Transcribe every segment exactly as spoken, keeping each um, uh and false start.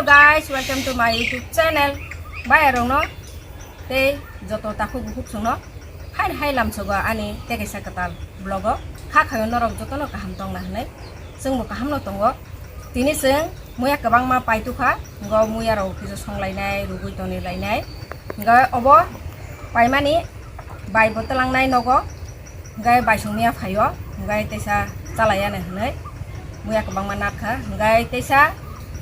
Guys, welcome to my YouTube channel. Bayarokno tei joto takhuk bukhuk songno hai hai lamsogo ani tei kaisa kwtal vlog o. Kha khayo norok jotono kaham tongna hwnwi chwngbo kahamno tongo. Tini chwng muya kwbangma paitukha, ngo muyarok kisa songlainai, rugwi tonilainai. Hwnkhe obo paimani baibo twlangnai nogo. Hwnkhe baisongmiya phaio, hwnkhe teisa chalaiyani hwnwi muya kwbangma natkha, hwnkhe teisa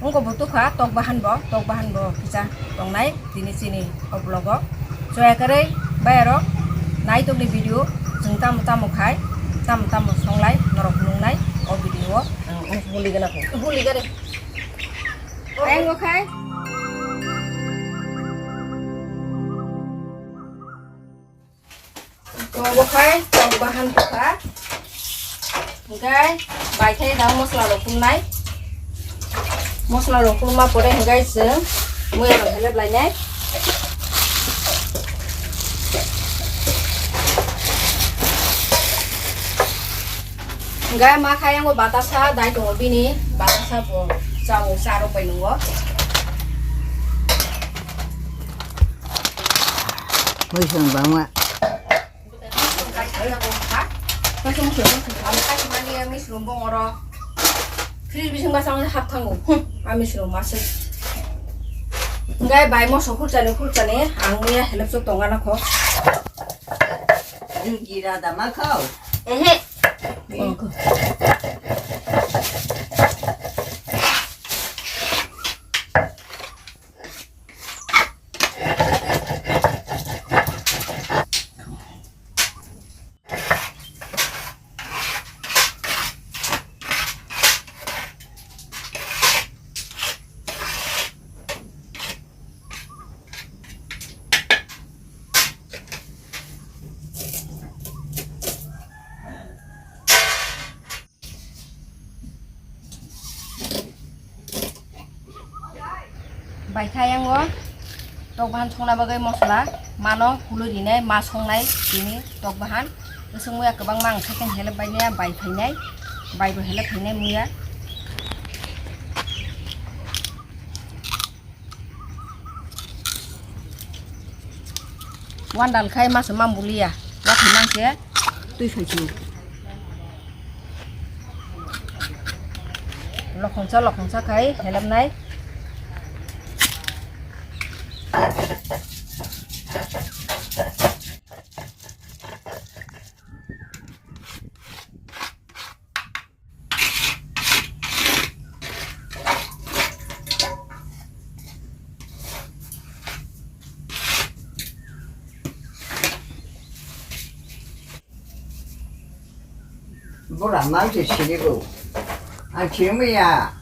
wngkha bo tukha tok bahan bo, tok bahan bo kisa tongnai tini chini o vlog o. Choya kwrwi bayarok naitokni video, chwng tamo tamo khai, tamo tamo songlai norok nungnai o video o. Ang, ang huli gana ko. Huli gana. Ayang bo khai. Tongo khai, tok bahan tukha. Hwnkhe bai khai da mosla rok phulnai. Mosla rok phulma pore hwnkhe chwng muya rok helep lainai. Hwnkhe ma khai yango batasa dai tongo bini, batasa bo chao cha rok bai nungo. Mui song bangma. Kaisa mui song bangma. Kaisa mui song bangma. Kaisa mani mui song bangma oro. Fridge bising basa mani hap thango. Hmm. Ami song masuk. Gai bai mo so khurchani khurchani. Ang mui ya help so tonga na kho. Gira da ma khao. Mhm. Bai kha yango tok bahan songna bagwi mosla mano hului rinai ma songnai tini tok bahan. Bwswk muya kwbangma ang second help bai niya bai phainai, bai bo help phainai muya. Wandal khai masa mambulia, wathai mangse twi phaichu. Lokhongsa lokhongsa khai helapnai. Bora ma se sirigo. Ang siri maya.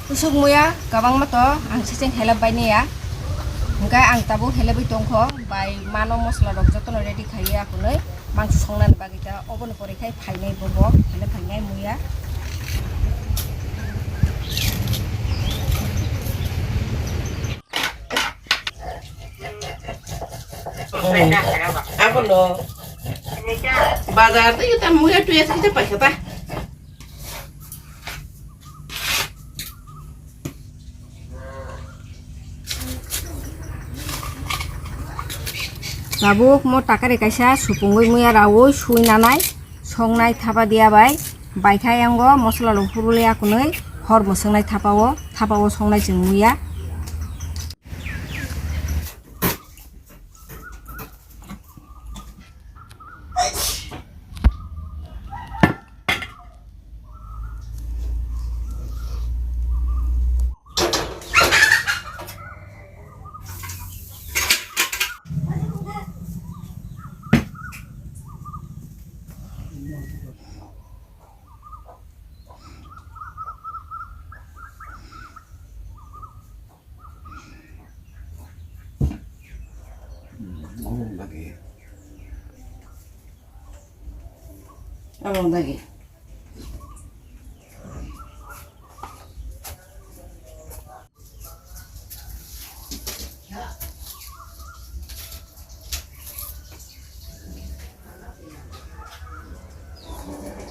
Kusuk muya kwbangma to ang sising help bai niya. Hwnkhe ang tabuk helpwi tongkho, bai mano mosla rok jotono ready khaiwi akunwi mangsa songnani bagwi ta oboni pore khai phainai bobo help phainai muya. Abono bazar tei ta muya tuya tei ta paikha ta. Tabuk mo takari kaisa supungwi muya rawi sui nanai songnai thapa diya bai, bai kha yango mosla rok huruli akunwi hor mwswngnai thapa o, thapa o songnai chwng muya. Tamo dagi.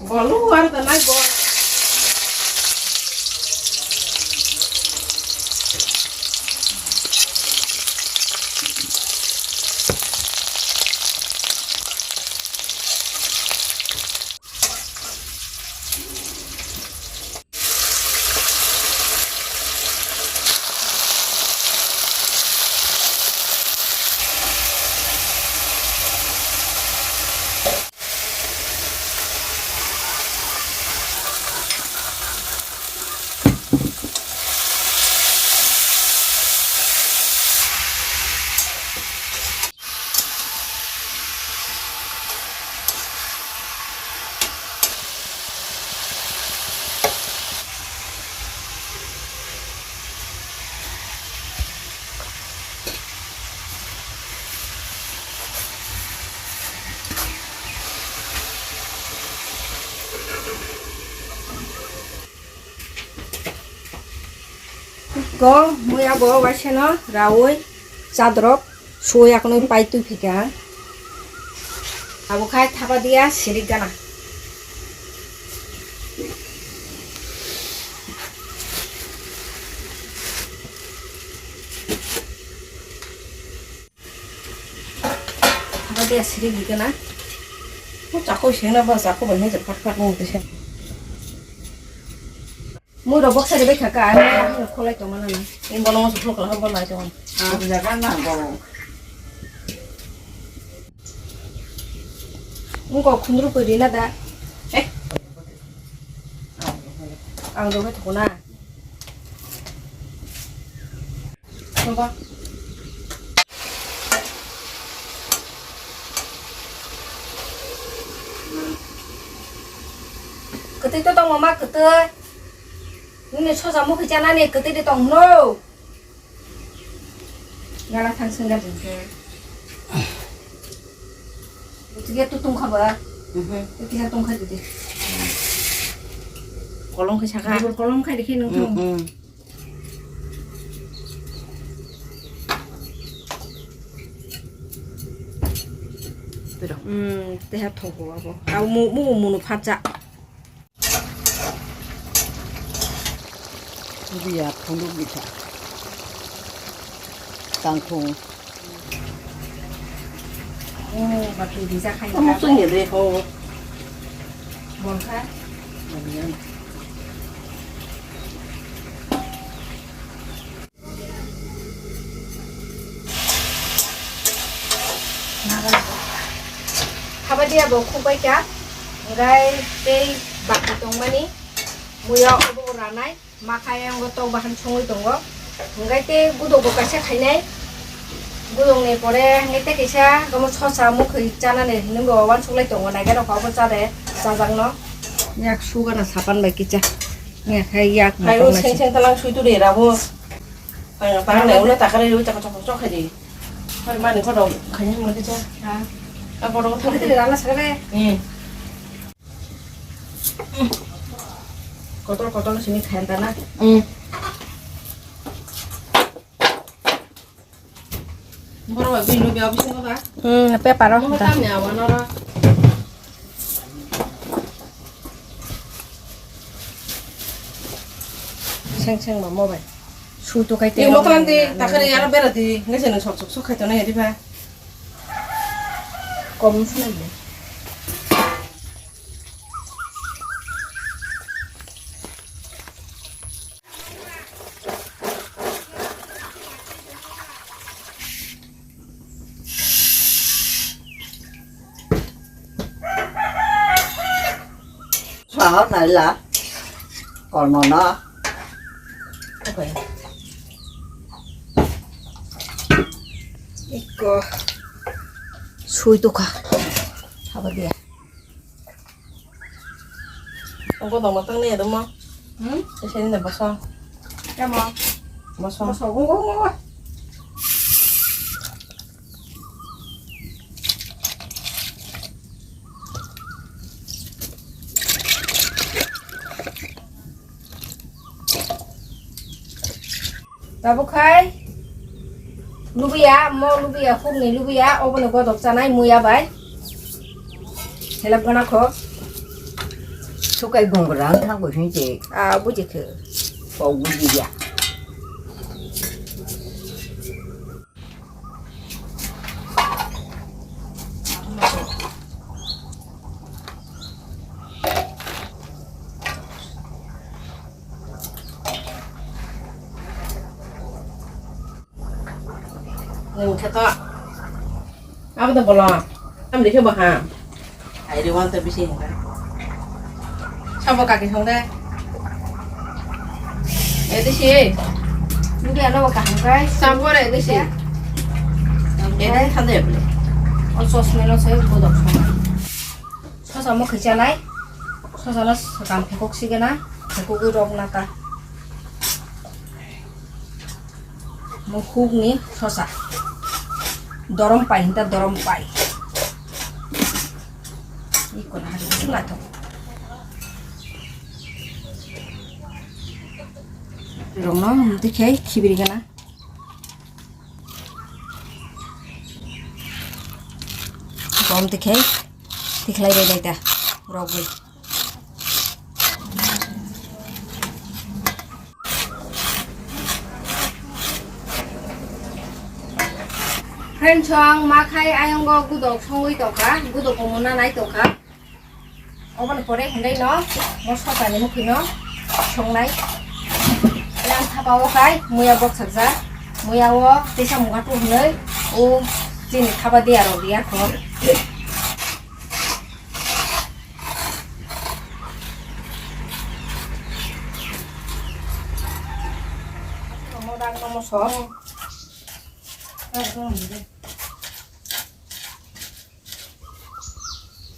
Bolu war da nai bol. Ko mui abo waisano raui chadrok sui akonwi pai twi phika. Abo khai thapa dia sirik gana. Abo dia sirik gana. Ko chakoi sengna ba chakoi bai hai je phat phat nung tese. Mui rok boksa ribai kha ka, ani ani kholai tongma nana. Ni bono mo suklo kala bo lai tong. Ah, jaga na bo. Ungko khundru koi rina da. Eh. Ang rok thukuna. Baba. Kwtwi to tongma ma kwtwi. Nini sosa mukhi chanani kwtwi de tong hwno. Gala thang sengga jengke. Tiga tu tungkha ba? Mhm. Tiga tungkha jodi. Kolom khe saka. Kolom khai dikhe nung thung. Mhm. Pero. Hmm, teha thogo abo. Abo mu, mu, mu, munu phatsa. Biya phunuk bitha. Tangthung. Oh, batu bisa khai. Kamu sung ya deh, oh. Bongkha. Bongkha. Habadi abo khukbai kha, hwnkhe tei bati tongmani muiyo obo ranai, makhai wngo tok bahan songwi tongo, hwnkhe tei gudokbo kaisa khainai, gudokni pore hwnkhe tei kaisa omo sosa mukhwi chanani hinwi bo uansuklai tongo, naikhe rokha obo chade chajakno. Yak sugana sapan bai kicha, yak hai yak. Hai o seng seng talang sui turi rabo. Pang, pang, le, ulo takare, ulo chakachak chak khai di. Hari mani kotor khai ni mati cha. Ha. A kotor kotor. Kotor kotor sini khayan ta na. Hmm. Borok bai bini loge office ni ba? Hmm, paper o. Mo ta me awa noro. Seng seng ma mo bai. Su to kai te. Ni mo tlan di, takare yaro bera di. Nge se nang sok sok sok khai to na ya di ba. Kom sung. Saha naila kormo no. Eko sui tukha. Haba dia. Ang ko dong matang ni adamo. Hmm? Ese ni boso. Kamo? Boso. Boso. Go, go, go, go. Tabuk khai lubiya, mo lubiya, hukni lubiya, obono godok chanai muya bai. Helap gana kho. Sukai gongra thang bo hinje. Ah, buji kho. Pau buji ya. Nwng khe to. Abo to bolo. Tam dikhe bo ha. Ai re wan to bisi hinga. Sabo kaki thong de. Ede si. Nungke ano kaham kai. Sabo re ede si. Ede thang de bole. O sosmeno se bodok song. Sosa mo khacha nai. Sosa no sakam phekok sigena. Phekok rok nata. Mo hukni sosa. Dorom pai hinta dorom pai. Iko na hari sila to. Rong no mti khai khibiri gana. Bom ti khai tikhlai bai dai ta. Rok bai. Friends, ang ma khai ayongo gudok songwi tongkha, gudok mona nai tongkha. Oboni pore hinwi no mo sokani mukhwi no songnai. Yang thapa o khai muya boksakjak, muya o tisa muga tu hinwi o chini thapa diya rok diya kho.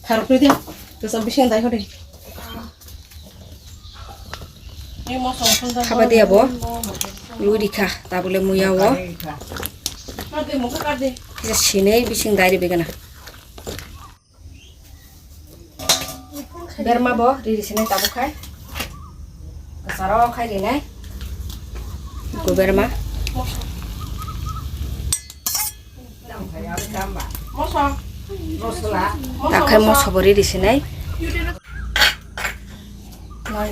Tharukri dia, terus bising dai hodi. Ini mau songsun dan Haba dia, Bo? Lu dikha, tabule muya wo. Kar de, muka kar de. Kisa sinai bising dai ribe gana. Berma bo riri sinai tabuk khai. Kasaro khai rinai. Iko berma. Takhai moso bo riri sinai. Takhai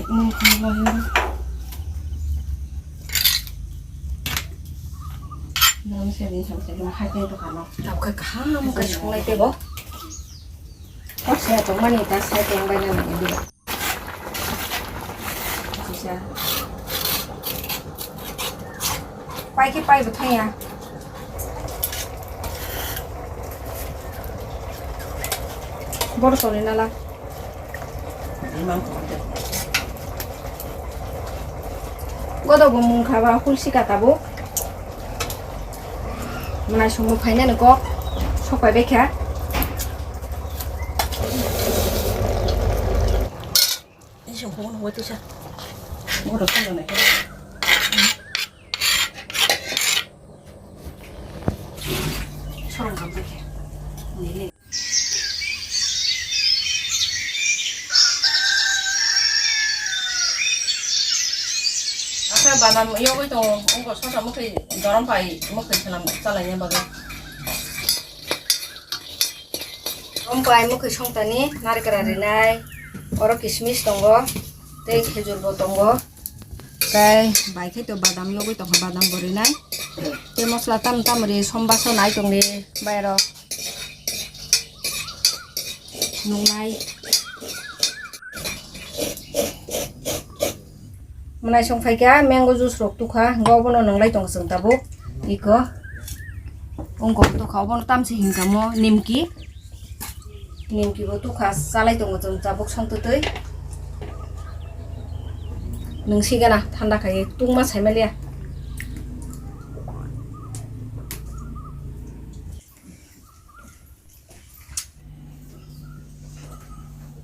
kaham khe songnai tebo. Kok se tongmani ta sai tongbai na nang. Sisa. Pai khe pai bo thangya. Boro toni nala. Godo bo mung kha ba hul sika tabuk. Mwnai songmo phainani kok sok pai bai kha. Ising phone hoi tisa. Mo da phone na. Sorong kam ke. Ni le. Asa badam yogoi tongo, ungko sosa mukhwi dorom pai mukhwi salam chalai ni bagwi. Rompai mukhwi songtani narikra rinai, oro kismis tongo, tei khejur bo tongo. Tei bai khe to badam yogwi tongkha, badam bo rinai. Tei mosla tam tam ri, sombaso nai tongri, bairok nungnai. Mwnai song phaikha, mango juice rok tukha, hwnkhe obono nwnglai tongo chwng tabuk. Iko. Wngkok tukha, obono tamse hinkha mo nimki. Nimki bo tukha, chalai tongo chwng tabuk songtwtwi. Nwng sigana, thanda khai tungma saimaliya.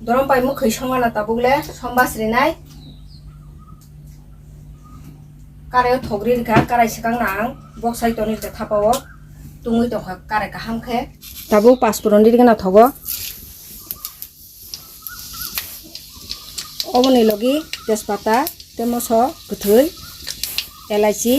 Dorom pai mukhwi songana tabuk le sombas rinai. Karai o thogri rikha, karai swkang na ang boksai tonwi rikha thapa o tungwi tongkha karai kaham khe. Tabuk pasphuron rikha na thogo. Oboni logi tejpata, tei moso kwthwi, elaichi,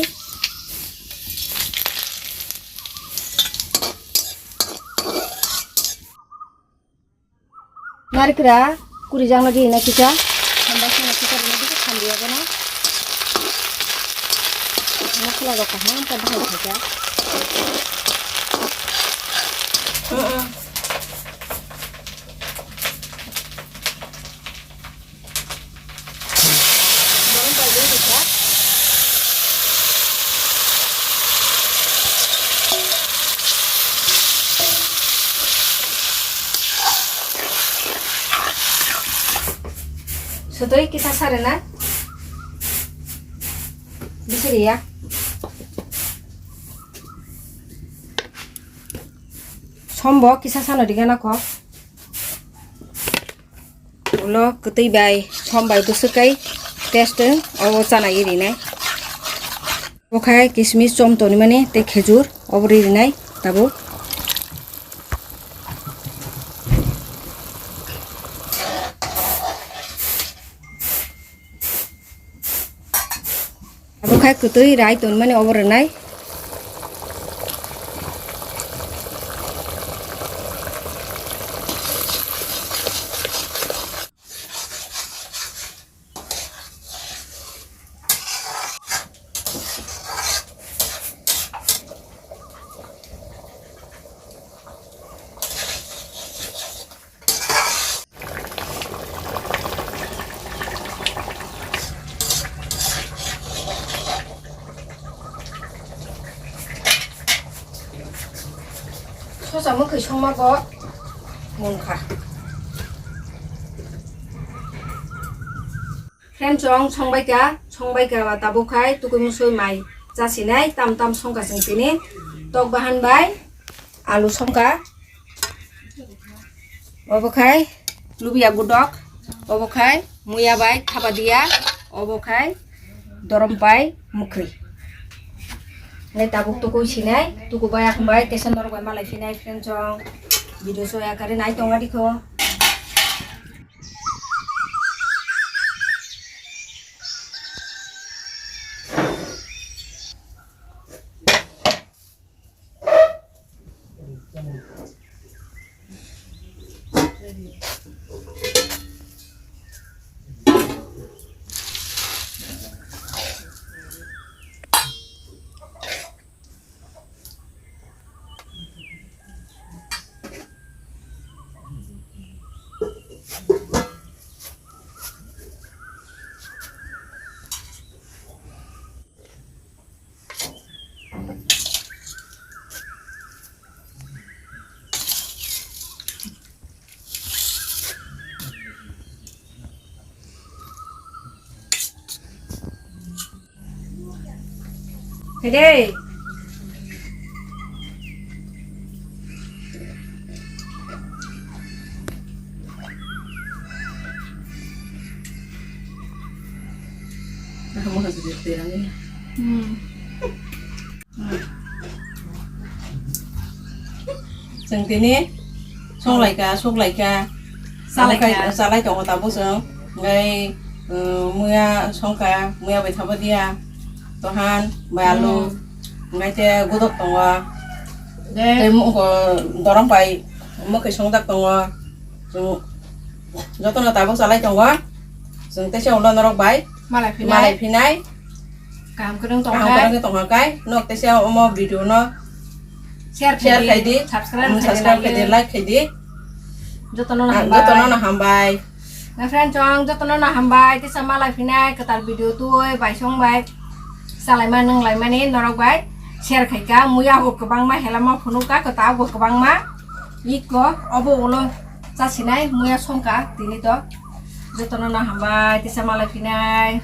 Arikra kuri jangno di na kisa. Samba sino kisa rina di sandi ya bono. Masala rok kaham ta bahai khaja. Sotoi kisa sare na. Bisiri ya. Sombo kisa sano digana ko. Ulo kwtwi bai som bai bwswk kai taste obo chanai rinai. Obo khai kismis chom tonimani tei khejur obo ri rinai tabuk. Abo khai kwtwi rai tonmani obo rwnai. Sosa mwkhwi songma bo mungkha. Friend chong songbaika, songbaika ba tabuk khai tukui musui mai chasinai tam tam songkha chwng tini tok bahan bai alu songkha. Obo khai lubiya gudok, obo khai muya bai khabadia, obo khai dorom bai mwkhwi. Nai tabuk tukui sinai, tuku bai akhum bai tesa norok bai malai sinai friend chong. Video so yakari nai tonga dikho. Hede. Hmm. Chwng tini songlaika, suklaika, chalaika. Chalai tongo tabuk chwng. Hwnkhe, uh, muya songkha, muya bai thabo dia, tohan bai alu, hmm, hwnkhe te godok tongo. Tei mugo dorong bai mwkhwi songjak tongo. Chwng jotono tabuk chalai tongo. Chwng teisa ulo norok bai malai phinai. Malai phinai. Kaham kwrwng tongkha. Kaham kwrwng tongkha kai. Nok teisa omo video no share khai di, subscribe khai di, like khai di. Jotono no hambai. Jotono no hambai. Na friend chong jotono no hambai. Teisa malai phinai kwtal video twi bai song bai. Chalaima nwnglaimani norok bai share khaika. Muya bo kwbangma helama phunukka kwtal bo kwbangma. Iko obo ulo chasinai muya songkha tini to. Jotono no hambai. Teisa malai phinai.